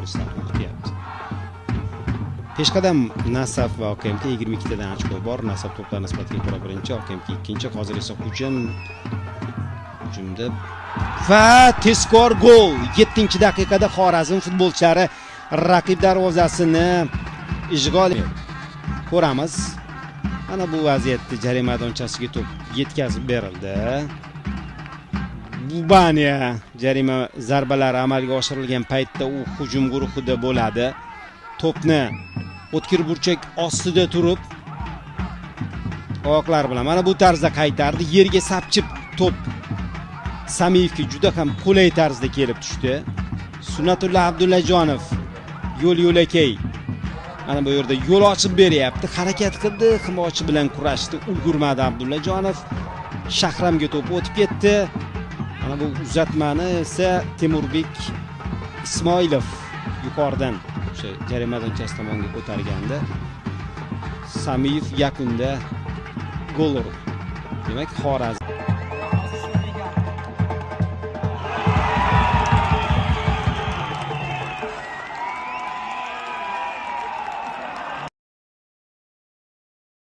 Muxlislar kutyapti. Peshqadam Nasaf va OKMK 22 tadan ochko bor. Nasaf to'plar nisbatiga ko'ra birinchi, OKMK ikkinchi. Hozir esa hujumda va tezkor gol. 7-daqiqada Xorazm futbolchilari raqib darvozasini ishg'ol ko'ramiz. Mana bu vaziyatda jarima maydonchasiga to'p yetkazib berildi. Bubaniya jarima zarbalari amalga oshirilgan paytda u hujum guruhida bo'ladi. To'pni o'tkir burchak ostida turib oyoqlar bilan mana bu tarzda qaytardi. Yerga sapchib to'p Samiyevga juda ham qulay tarzda kelib tushdi. Sunnatulla Abdullajonov yo'l yo'lakay mana bu yerda yo'l ochib beryapti. Harakat qildi, himoyachi bilan kurashdi, ulgurmadi Abdullajonov. Shahramga to'p o'tib ketdi. Mana bu uzatmani esa Temurbek Ismoilov yuqoridan o'sha jarima maydonchasi tomonga ko'targandi. Samiyev yakunda gol urdi. Demak, Xorazm